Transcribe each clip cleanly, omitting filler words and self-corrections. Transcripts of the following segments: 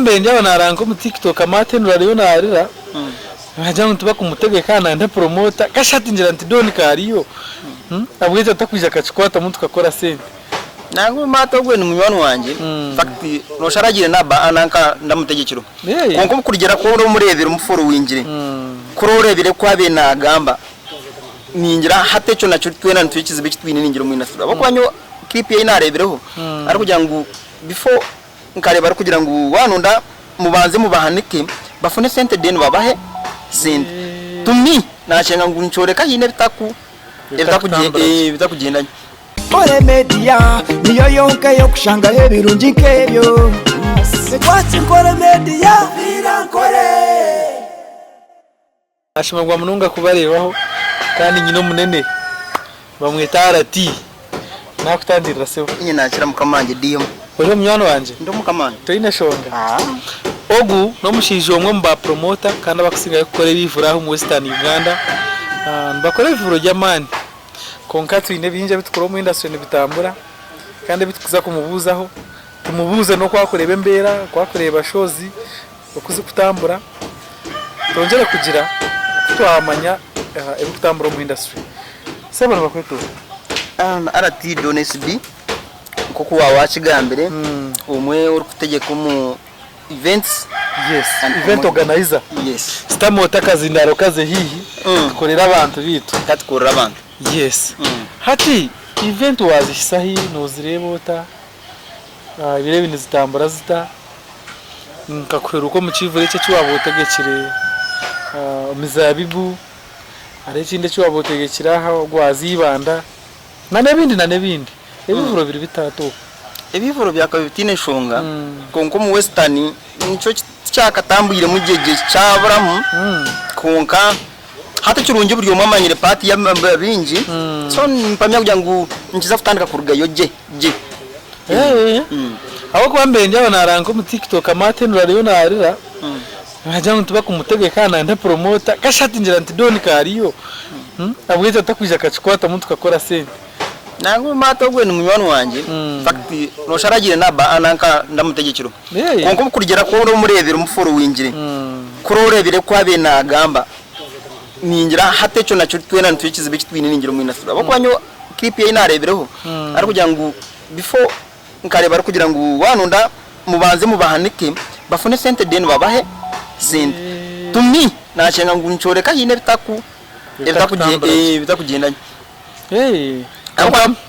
Mbe ndi aho naranka omu tiktok amatenura ariyo narira nagira ngu tibakumutegeka nande promoter kasha hati ngira nti Don kariyo ahabweki atakwija akakikwatamu tukakora sente. Nangwa maata ogwe ni munywani wangye infact noshusha aragiire naba nanka ndamutegyekire kwonka obukurugira ku ori omureebire omuforowingire kuri oreebire ku abaire nagamba ningira hati ekyo nakyo twena nikyo ekizibu eki twine ningira omu industry ahabw'okuba nyowe clip ei nareebireho arikugira ngu before Nkareeba arikugira ngu waanonda mubanze mubahanike bafune sente then babahe sente. To me naashenga ngu nikyoreka haine ebitaku ebitakugyenda gye. Nkore Media niyo yonka ey'okushangaho ebirungi nk'ebyo. Twaki Nkore Media. Viira Nkore. Nashemererwa munonga kubareebaho kandi nyine omunene bamweta RT nakutandirira sebo. Inye nakira mukama wangye DM. Ori omunywani wangye? Ndi omukama wangye. Toine shonga? Ogu n'omushaija omwe omu ba promoter kandi abakusingayo kukora ebivuro aha omu Western Uganda. Nibakora ebivuro by'amaani kwonka twine bingi ebitukora omu industry nibitambura kandi ebitukuza kumubuuzaho tumubuuze n'oku arikureeba embeera, oku arikureeba shows oku zikutambura twongyere kugira oku twamanya ebikutambura omu industry. Sebo nibakweta oha? RT Don SB nk'oku waaba wakigambire omwe orikutegyeka omu events. Yes, event organizer. Yes. Sitamu oti akazindaaro kaze haihi tukorere abantu baitu. Ka tukorere abantu. Yes. Hati event wazihisa hi? Nozireeba ota? Ebiro ebi nizitambura zita? Nkakuheruka omu kivure eki eki waaba otegekire omuzaabibu, hariho ekindi eki waaba otegekire aha gwaza Ibanda n'ebindi n'ebindi. Ebivuro biri bita hati obu? Ebivuro byakabaire bitaine nshonga kwonka omu Western nikyo tikyakatambwiremu gye gye kyaburamu kwonka hati ekirungi buri omwe amanyire part ye baingi so nimpamya kugira ngu nikiza kutandika kurugayo gye gye. Ahabw'okuba mbaire ndi aho naaranka omu TikTok amatenura ariyo naarira, naagira ngu tibakumutegeka nande promoter, kasha hati ngira nti Don kariyo, ahabw'eki atakwija akakikwatamu tukakora sente. Nangwa maata ogwe ni munywani wangye, infact noshusha aragiire naba nanka ndamutegyekire kwonka obukurugira ku ori omureebire omuforowingire, kuri oreebire ku abaire naagamba, ningira hati ekyo nakyo twena nikyo ekizibu eki twine ningira omu industry ahabw'okuba nyowe Clip ei naareebireho arikugira ngu before nkareeba arikugira ngu waanonda mubanze mubahanike bafune sente then babahe sente. To me naashenga ngu nikyoreka haine ebitaku ebitakugyenda gye.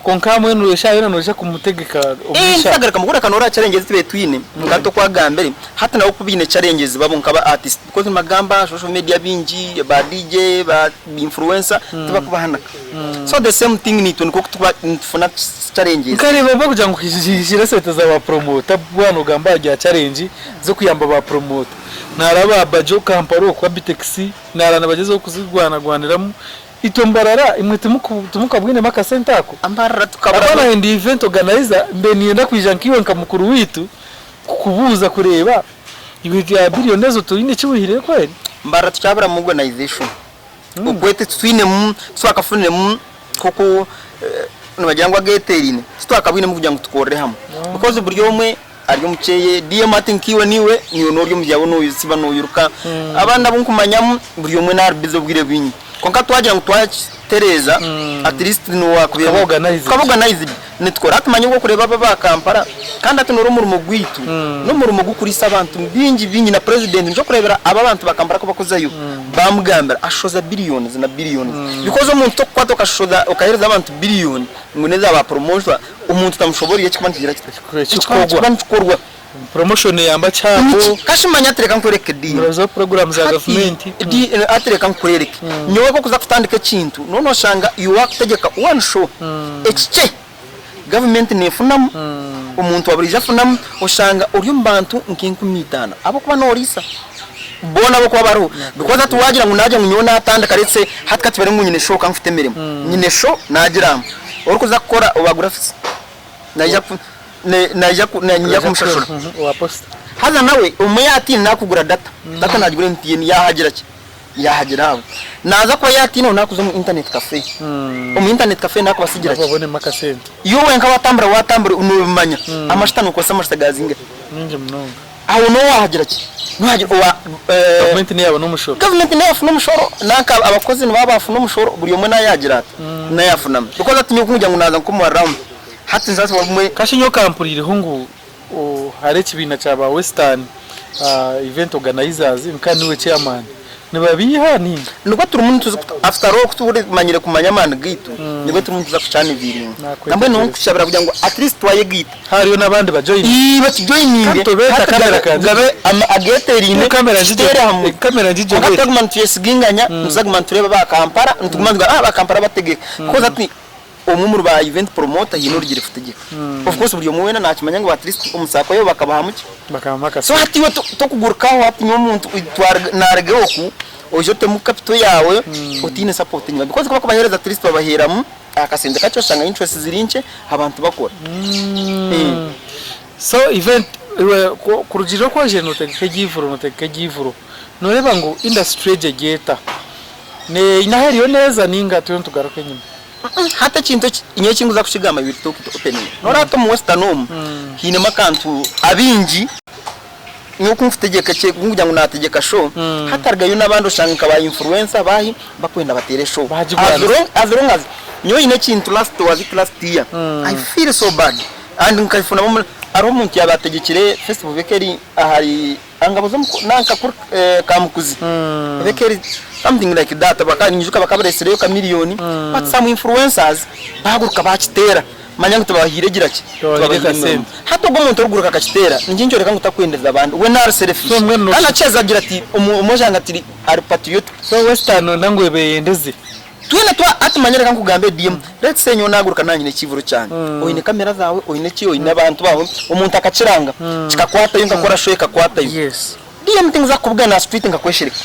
Kwonka mbwenu eshaaha yoona noija kumutegeka omu ishaaha? Ntagarika mukuru reka nooreba challenges ezi tubaire twine nka hati oku agambire hati nabo ku baine challenges babo nk'aba artist because nibagamba aha social media baingi ba DJ ba influencer tibakubahanika. So the same thing naitwe nikwo kutuba nitufuna challenges. Nkareeba bakugira ngu hijire esente za ba promoter waaba nogamba aha bya challenge z'okuyamba ba promoter. Naaraba ba Bajjo Kampala okwo Abitex naaraba nibagyezaho kuzirwanagwaniramu. Itwe Mbarara imwe timukabwinemu akasente ako? Mbarara tukabura. Ahabw'okuba naanye ndi event organizer mbe niinyenda kwija nkaiwe nka mukuru waitu kukubuuza kureeba iwe ya billion ezo toine eki oihireyo kweri? Mbarara tukyaburamu organization. Okwe titwinemu titwakafuniremu nk'oku nibagira ngu ageeteeraine titwakabwinemu kugira ngu tukorere hamwe because buri omwe ari omu kyeye DM hati nkaiwe naiwe niiwe noba ori omu byawe noosiba noiruka abandi abu nkumanyamu buri omwe naaba ari busy obwire bwingi kwonka twagira ngu twakitereeza at least Tukaba organized. Tukaba organized nitukora hati manya obw'okureeba abo aba Kampala kandi hati noreeba omurimo gwaitu n'omurimo gukuriisa abantu baingi baingi na president nikyo orikureebera abo abantu ba Kampala kubakuzayo bamugambira ashoza billions na billions because omuntu tokukwata okashoza okahereza abantu billion ngu neza ba promotion omuntu tamushoborire ekikuba nikigira kita ekikuba nikikorwa Promotion neyamba kihango. Kashi manya ati reka nkwereke deal. Murabizaho program za gavumenti. Ati reka nkwereke. Nyowe kokuza kutandika ekintu noba noshanga iwe wakutegyeka one show ekikye gavumenti nefunamu, omuntu wa buriijo afunamu oshanga ori omu bantu nk'enkumi itaano ahabw'okuba noriisa boona abarikuba bariho because hati wagira ngu nagira ngu nyowe natandika let's say hati katubare ngu nyine show kanfute emirimo nyine show nagira ngu orikuza kukora owa graphics naija naija niinyija kumushashura. Owa posta. Haza nawe omwe yaatiina naakugura data, data naagigura MTN yaahagira ki? Yaahagira abo. Naaza kuba yaatiina onu naakuza omu internet cafe. Omu internet cafe naakubasigira ki? Babonemu akasente. Iwe wenka waatambura waatambura noobimanya. Amashuta nookozesa amashuta ga zingahi? Mingi munonga. Aho niho waagira ki? Niho waagira owa eh, Gavumenti niyo yaabona omushoro. Gavumenti niyo yaafuna omushoro, nanka abakozi nibaba baafuna omushoro, buri omwe nawe yaagira ata? Nawe yaafunamu. Because hati nyowe ku nkugira ngu naaza nk'omuwariramu, hati nsaasibwa bumwe. Kashi nyowe kampuriireho ngu hariho ekibiina kya ba Western event organizers kandi niiwe chairman. Nibabiiha ninga? Nibwo turimu nituza after all ku turimanyire kumanya amaani gaitu, nibwo turimu nituza kukyaniviiringa. Nambwenu niho nkushabira kugira ngu at least twayegaita. Hariyo n'abandi bajoininge. Ii batujoininge Kandi tobeeta hati kamera gabe kangye. gabe ama ageeteeraine Kamera ngigyo tuteere hamwe. kamera ngigyo Kwonka beeta. tutaguma nitwesiginganya, nituza kuguma nitureeba aba Kampala, nituguma nitugamba ah aba Kampala bategeka. Because hati omwe omuri ba event promoter haine orugire kutegeka. Of course buri omwe weena nakimanya ngu at least omu sacco ye bakabahamu ki? Bakabamu So akasente. hati iwe tokuguruka aho hati nyowe omuntu naruga oku oije otemu capital yaawe otaine support enyima because ku bakubaheereza at least babaheeramu akasente kakye oshanga interest ziri nkye abantu bakora. So event iwe kurugiirira oku oije notegeka ebyivuro notegeka ebyivuro noreeba ngu industry egi eri eta? Eine ahu eriyo neeza ninga turiyo nitugaruka enyima? Hati ekintu eki nyowe eki ndikuza kukigamba you will talk it openly. Noreeba hati omu western omu hainemu akantu abaingi nyowe ku nkutegyeka eki ku ndikugira ngu nategyeka show hati harugayo n'abandi oshanga nka ba influencer baahi bakwenda bateere show as long as long as nyowe haine ekintu last was it last year I feel so bad and nkabifunamu hariho omuntu yaaba ategyekire festival bekeri ahari Ngabo z'omuko nanka kuri Kamukuzi Bekeri something like that baka ninyijuka bakaba baretsireyo Chameleone but some influencers baguruka bakiteera manya ngu tibabahiire gira ki Tibabahiire tibabahiire kasente. emirimo. Hati ogwo omuntu orikuguruka akakiteera nikyo nikyoreka ngu takwendeza abandi we nari selfish So mbwenu kandi akiheza agira ati omu omwojo anga ati ari patriotic. So Western nangwa ebeyendeze. Twena twa hati manya reka nkugambe DM let's say nyowe naguruka nanyine ekivuro kyangye oine camera zawe oine ki oine abantu bawe omuntu akakiranga kikakwatayo nkakora show ekakwatayo Yes. DM tinkuza kukubugana aha street nkakweshereka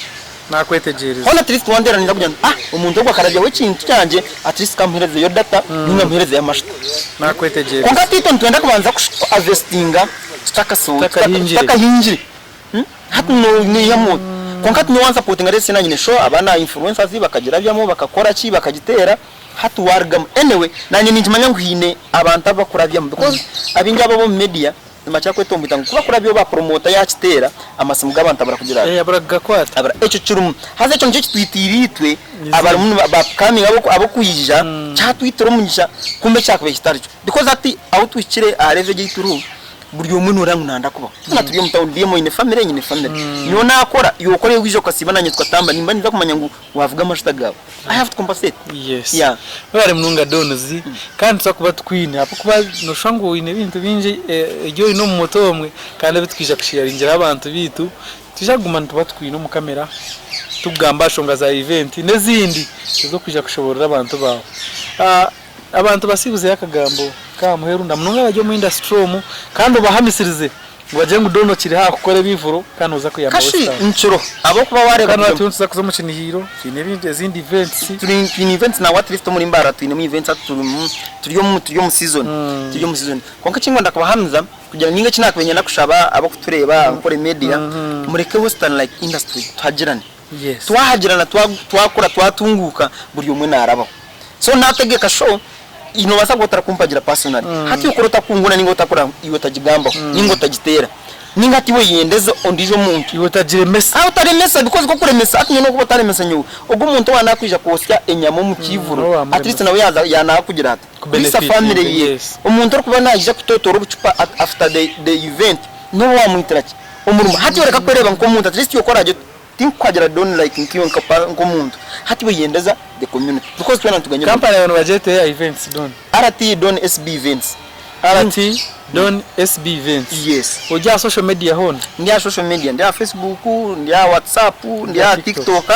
Nakwetegyereza. hoona at least wanteera ninza kugira nti ah omuntu ogu akarabyaho ekintu kyangye at least kamuherezeyo data ninga muherezeyo amashuta Nakwetegyereza. kwonka hati itwe nitwenda kubanza ku harvestinga Tutakahingire. tutakahingire. Hati noihamu ota? Kwonka hati nyowe wansapotinga let's say nanye nyine show aba na influencers bakagirabyamu bakakora ki bakagiteera hati warugamu anyway nanye ninkimanya ngu haine abantu abakurabyamu because abaingi abo ab'omu media nibakira kwetomboita ngu kubakurabyaho ba promota yakiteera amasimu g'abantu abura kugira ata? Abura kugakwata. Abura ekyo kirimu haza ekyo nikyo kitwitiire itwe abarimu ba upcoming abokwija kyatwitira omugisha kumbe kyakubaire kitarikyo because hati ahu tuhikire aha level egi ei turiho Buri omwe noreeba ngu nayenda kubaho. Twena turi omu town DM oine family nyine family. Nyowe nakora iwe okore waija okasiiba nanye tukatamba nimba ninza kumanya ngu wavuga amashuta gaawe. I have to compensate. Yes. Yeah. Webare munonga Donz kandi nituza kuba tukwine ahabw'okuba noshusha ngu oine ebintu bingi ebi oine omu mutwe omwe kandi ebi tukwija kusheyaringiraho abantu beitu. Nitwija kuguma nituba tukwine omu kamera tukugamba aha nshonga za event n'ezindi ez'okwija kushoboorora abantu baawe. Abantu basiibuzeyo akagambo k'aha muheru na munonga abari omu industry omu kandi obahamisirize ngu bagire ngu Don okiri aha kukora ebivuro kandi nooza kuyamba Kashi Western. nkiro ahabw'okuba waareeba Kandi buri hati nituza kuza omu Kinihiro twine ebindi ezindi events. Turi twine events nawe at least omuri Mbarara twinemu events hati turimu turi omu turi omu season turi omu season kwonka ekinkwenda kubahamiza kugira ninga eki nakubaire niinyenda kushaba abakutureeba Ankole Media mureke Western like industry tuhagirane. Yes. Twahagirana twakura twatunguuka buri omwe narabaho. So nategeka show nobaasa kuba otarakumpagira personally hati okora otakunguna ninga otakora iwe otagigambaho ninga otagiteera ninga hati iwe yendeza ondiijo muntu. Iwe otagiremesa. Ah otaremesa because kokuremesa hati nyowe nokuba otaremesa nyowe ogwo omuntu owa nakwija kwosya enyama omu kiivuro at least nawe yaaza yanakugira ata kuriisa family ye. Omuntu orikuba naija kutotoora obucupa after the event noba wamwitira ki? Omurimo. Hati iwe reka kwereeba nk'omuntu at least iwe ku oragye oti Tinkukuhagira Don like nkiwe nk'omuntu hati iwe yendeza the community because twena nituganyirwa. Company yawe nibagyeta eya events Don? RT Don SB Events. RT Don SB Events. Yes. Ori aha social media hoona? Ndi aha social media, ndi aha Facebook, ndi aha WhatsApp, ndi aha TikTok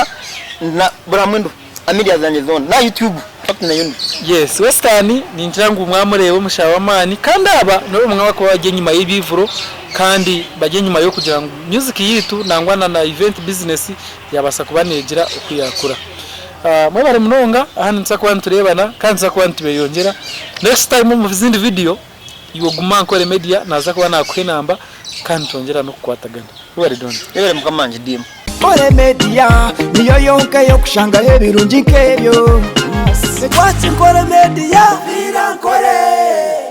na buri hamwe ndiho. Aha media zangye zoona n'aha YouTube in fact nayo ndiho. Yes, Western ningira ngu mwamureeba omushaho w'amaani kandi aba nibo bamwe abarikuba bari enyima y'ebivuro kandi bari enyima y'okugira ngu music yaitu nangwa na na event business yabaasa kuba negira oku yakura. Mwebare munonga aha nituza kuba nitureebana kandi nituza kuba nitubeyongyera. Next time omu zindi video iwe guma aha Ankole Media naaza kuba naakuha enamba kandi nitwongyera n'okukwatagana. Webare Don. Webare mukama wangye DM. Ankole Media niyo yonka ey'okushangaho ebirungi nk'ebyo. Twakikora Media, Nkore.